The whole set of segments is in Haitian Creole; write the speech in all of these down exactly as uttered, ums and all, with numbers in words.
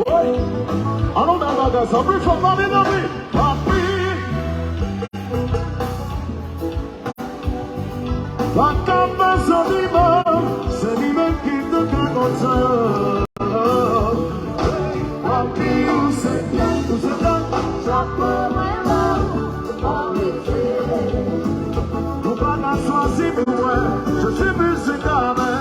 Wi. An nou bay bagay sa pi fò, pa vin nan mi. Papi. Pa ka fè zanmi man, se li menm ki te ka konn sa. Papi, ou se, ou se la, sa fè mwen la. Nou pa ka chwazi pou mwen, je suis musicien, mais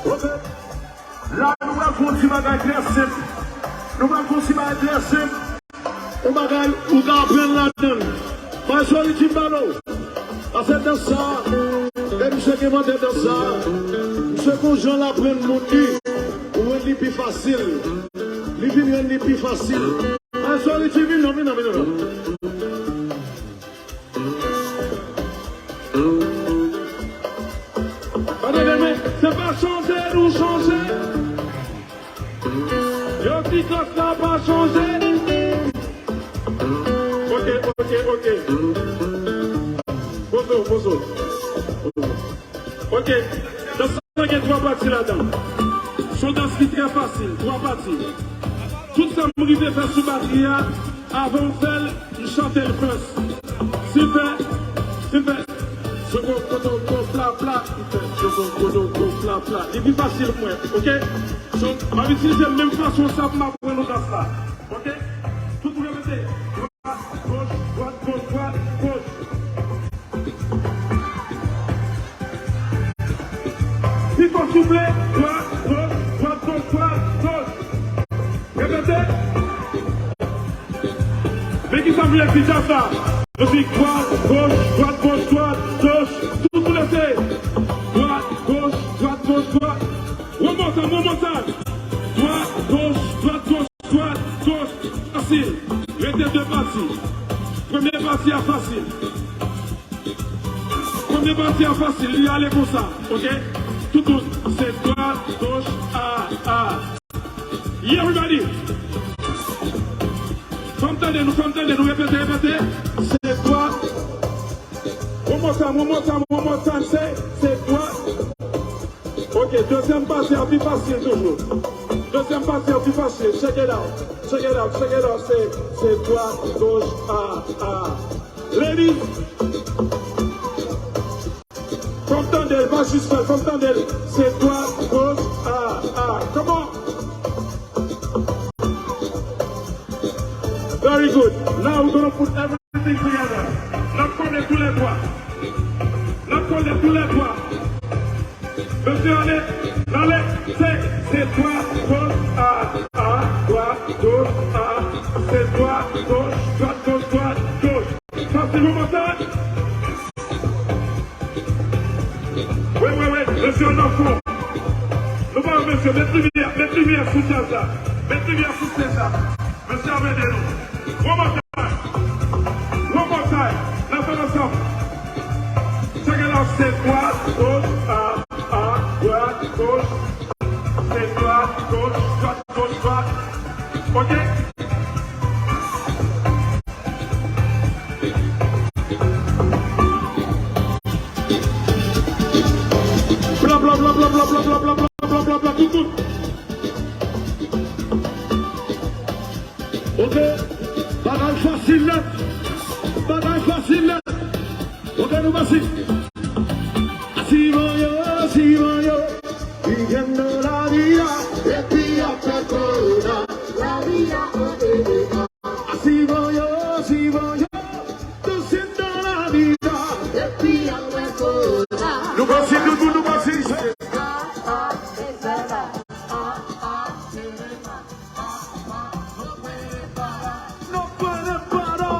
Ok. La, nou pral fè yon ti bagay trè senp. Nou pral fè yon ti bagay trè senp. Yon bagay ou ka aprann ladan l. Majority Balo. Paske dans sa, e misye ki envante dans sa, misye gon jan l aprann moun li, ou rann li pi fasil. Li vin rann li pi fasil. Majority vin non, vin non, vin non. Gade, men, se pa chanje nou chanje. Yo di dans la pa chanje. Ok, ok, ok. Pozo, pozo. Ok. Dans la gen twa pati ladan. Se yon dans ki trè fasil, twa pati. Tout sa m rive fè sou batri a, avan m fè l, m chante l first. Si m fè, si m fè, soko koto ko fla fla, m fè soko koto ko fla fla. Li pi fasil pou mwen, ok? So, m ap itilize menm fason sa pou m aprann nou dans la. Ok? Tout moun repete. Dwat, goch, dwat, goch, dwat, goch. Men ki sa m vle di djaz la? Nou di dwat, goch, dwat, goch, dwat, goch. Tout moun ese. Dwat, goch, dwat, goch, dwat. One more time, one more time. Dwat, goch, dwat, goch, dwat, goch. Fasil. Rete de pati. Premye pati a fasil. Premye pati a fasil, li ale konsa, oke? Tout moun, se dwat, goch, a, a. Yeah, everybody! Fè m tande nou, fè m tande nou, repete, repete. Se dwat. One more time, one more time, one more time, se, se dwat. Oke, dezyèm pati a pi fasil toujou. Dezyèm pati a pi fasil. Check it out. Check it out. Check it out. Se, se dwat, goch, a, a. Ladies. Fè m tande l, pa jis fè l, fè m tande l. Se dwat, goch, a, a. Come on. Very good. Now we're gonna put everything together. N ap kole toulètwa. N ap kole toulètwa. Mesye, ale, ale, se, se dwat, goch, a, a, dwat, goch, a, se dwat, goch, dwat, goch, dwat, goch. Fasil, one more time. Wi, wi, wi, mesye, nan fon. Nou pa wè mesye, met limyè, met limyè sou djaz la. Met limyè sou stage la. Mesye ap ede nou. One more time. One more time. N ap fè l ansanm. Check it out. Se dwat, goch, a, a, dwat, goch. Se dwat, goch, dwat, goch, dwat. Oke? Bla, bla, bla, tout moun. Oke. Bagay fasil nèt. Bagay fasil nèt. Oke, nou pase. Así voy yo, así voy yo, viviendo la vida, epi ap fè kòna. La vida, oh, eh, eh, ah. Así voy yo, así voy yo, haciendo la vida, epi ap fè kòna. Nou pase, nou, nou, nou pase. Ah, ah, es verdad. Ah, ah, es verdad. No puede parar.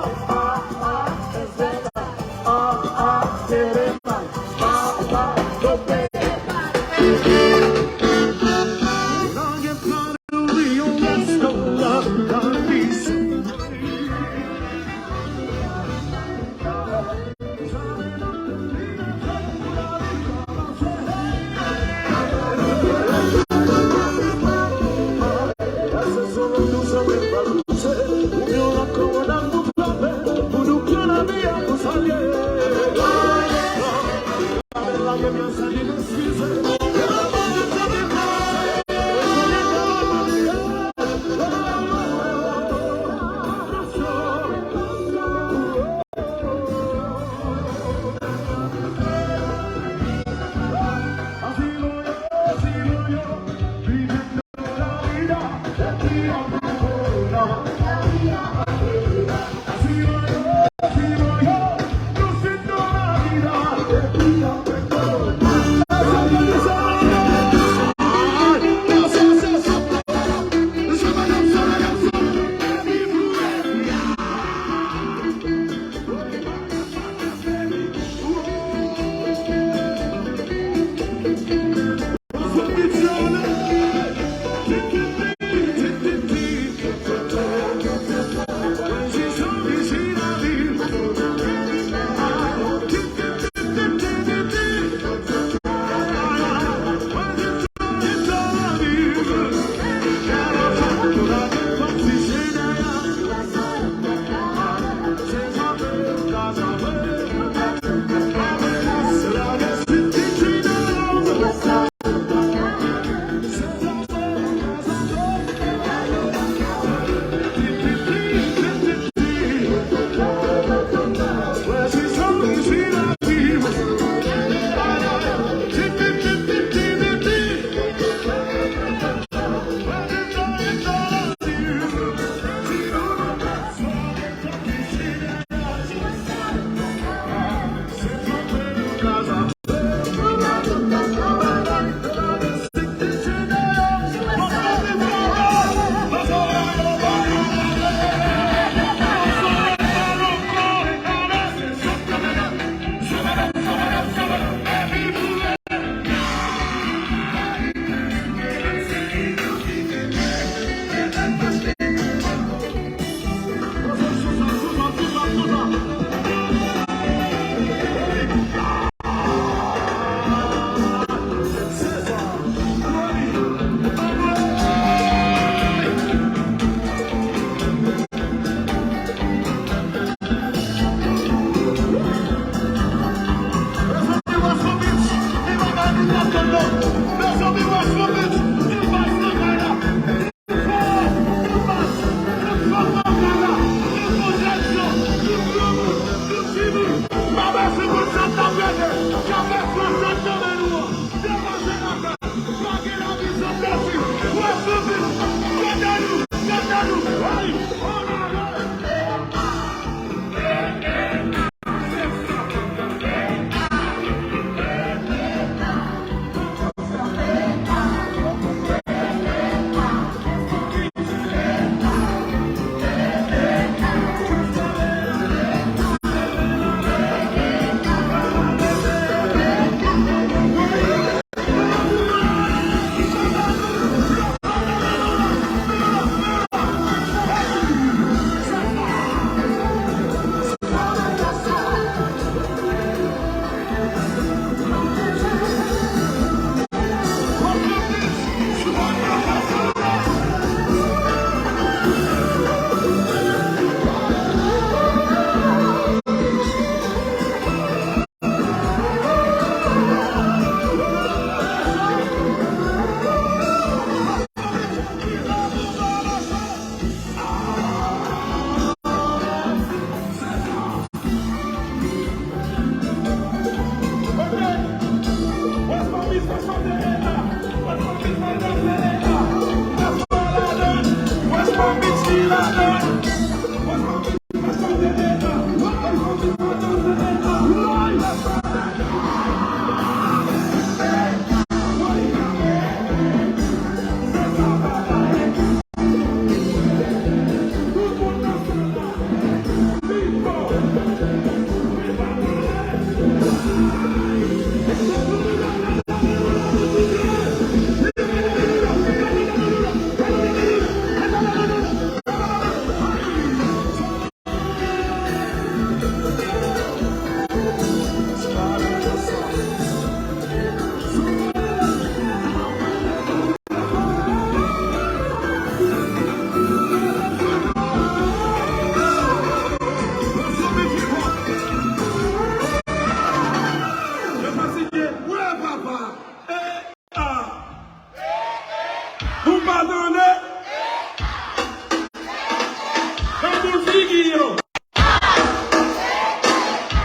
yo.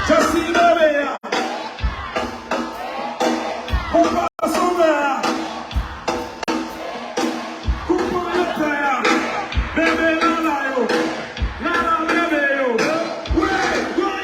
Justin Bebe a. Konpa sovè a. Konpa lete a. Bebe lala yo. Lala bebe yo. Wi, wi.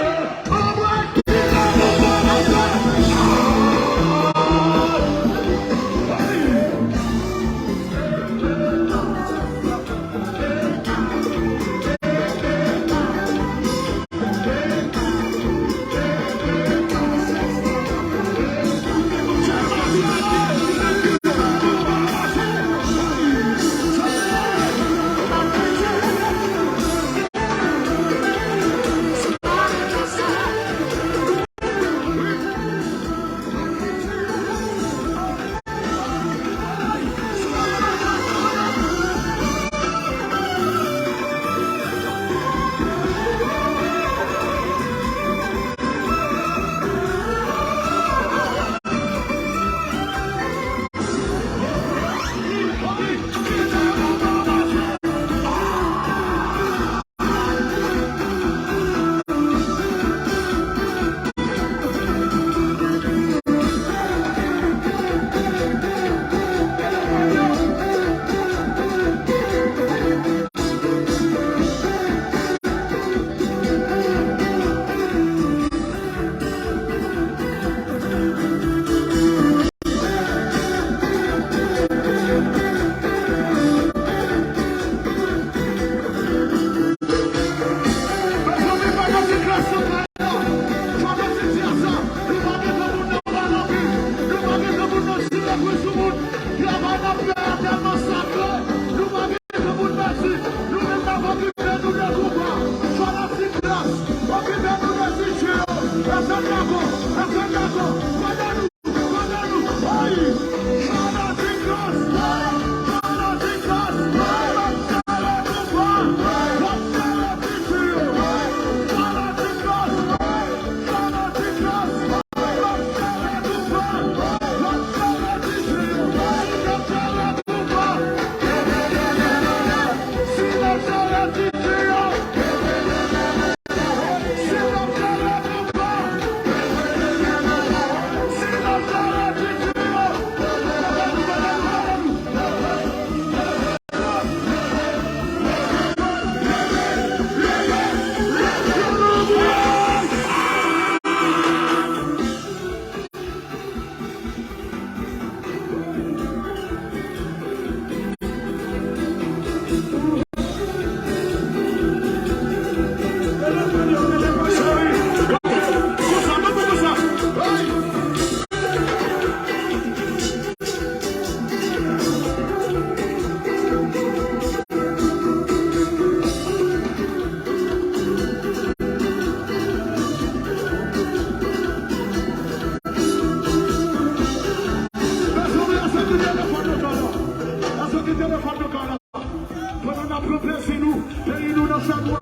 Pandan n ap pran plezi nou, peyi nou nan fè nwa.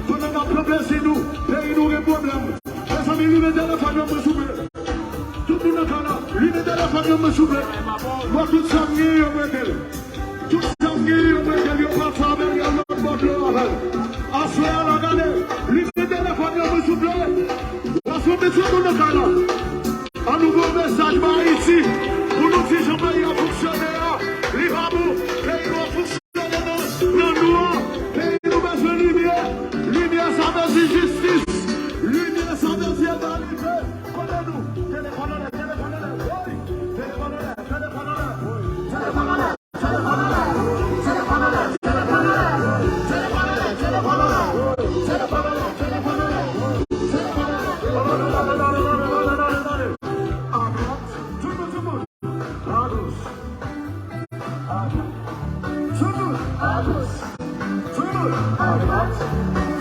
Pandan n ap pran plezi nou, peyi nou gen pwoblèm. Mezanmi, limen telefòn yo mwen souple. Tout moun nan kay la, limen telefòn yo mwen souple. Mwen tout sa m gen yo mwen gen. Tout sa m gen yo mwen gen, yo pral travay al lòt bò dlo avè l. Aswè a la gade, limen telefòn yo mwen souple. Paske m met sou moun nan kay la. An nou voye mesaj ba Ayiti pou nou di jan peyi a fonksyone a, li pa bon. Peyi nou a fonksyone nan, nan nwa. Peyi nou bezwen limyè. Limyè sa vle di jistis. Limyè sa vle di egalite. Kote nou? Telefòn anlè, telefòn anlè. Woy! Telefòn anlè, telefòn anlè. Telefòn anlè.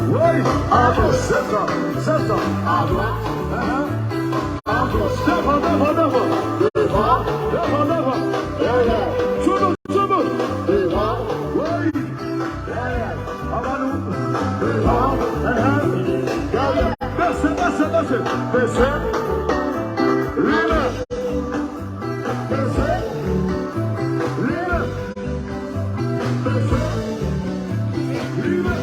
Wi, agoch, se sa, se sa, adwat, ahan, agoch, devan, devan, devan, devan, devan, devan, dèyè, tounen, tounen, devan, wi, dèyè, anba nou, devan, ahan, dèyè, bese, bese, bese, bese, limen, bese, limen. Bese, limen.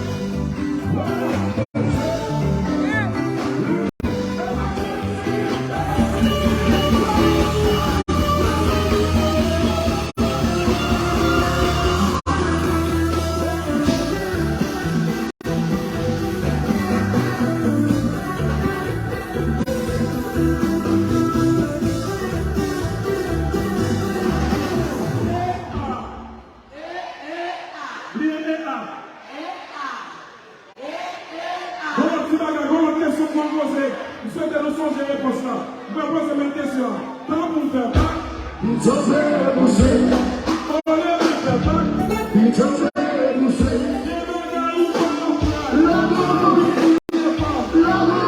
kesyon poze. M swete nou sonje repons la. M pral poze menm kesyon an. Tanbou fè bak. Pito fè bouse. Olye fè bak. Pito fè bouse. Gen bagay ou pa konprann. Lanmou. Lanmou. Lanmou.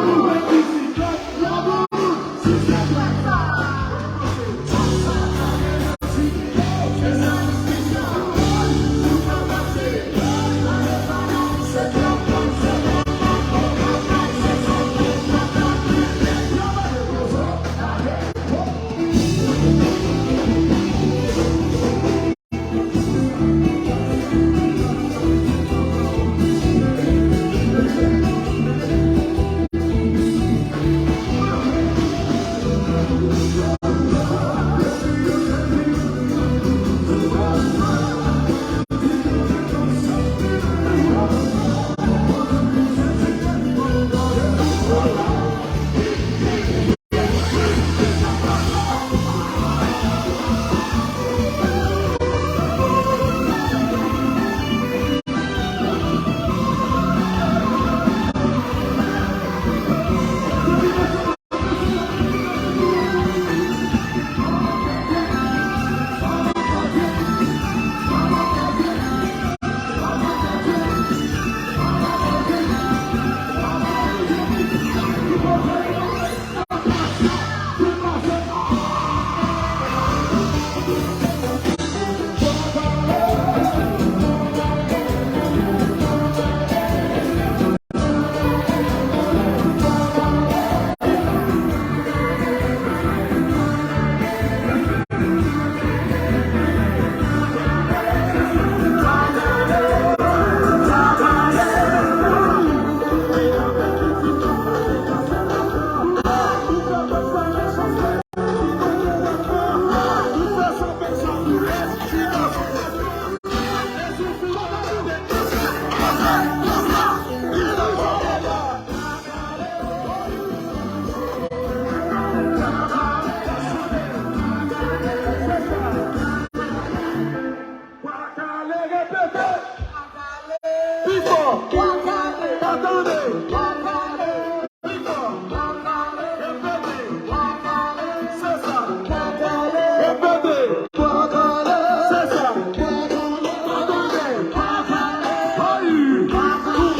Pwakale, repete. Pi fò. Pwakale. Pa tande. Pwakale. Pi fò. Pwakale. Repete. Pwakale. Se sa. Pwakale. Repete. Pwakale. Se sa. Pwakale. Pa tande. Pwakale. Ayi. Pwakale.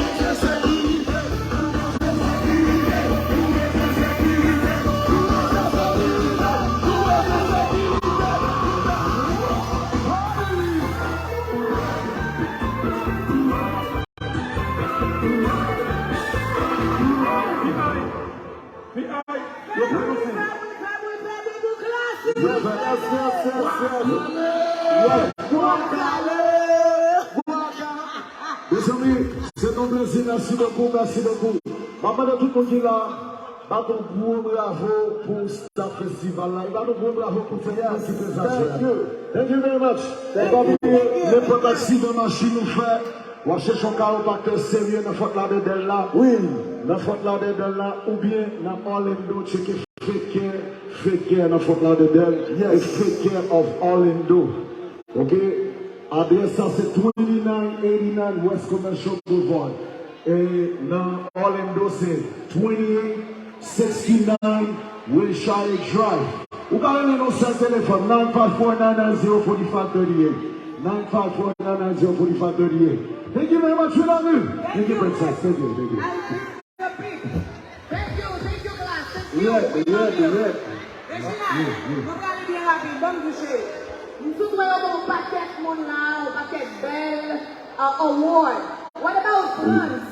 Mezanmi, se yon plezi, mèsi bokou, mèsi bokou. M ap mande tout moun ki la, bat yon gwo bravo pou staff festival la. E bat yon gwo bravo pou fè yon ti prezans. Thank you. Thank you very much. E pa bliye, nenpòt aksidan machin ou fè, w ap chèche yon kawopaktè serye nan Fort Lauderdale la. Wi. Nan Fort Lauderdale la, oubyen nan Orlando, tcheke Fake Care, Fake Care nan Fort Lauderdale. Yes. E Fake Care of Orlando. Ok? Adrès sa se twenty-nine eighty-nine West Commercial Boulevard. E nan Orlando se twenty-eight sixty-nine Wilshire Drive. Ou ka rele nan sèl telefòn, nine five four, nine nine zero, forty-five thirty-eight. Nine five four, nine nine zero, forty-five thirty-eight. Thank you very much, we love you. Thank you, Princess. Thank you, thank you. Thank you, thank you, class. Thank you. We love you. Reginald, nou prale byen rapid, ban m touche. M sou wè yo ban yon pakèt moun la, yon pakèt bèl, uh, award. What about Frantz?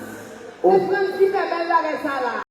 Se Frantz ki fè bèl bagay sa la.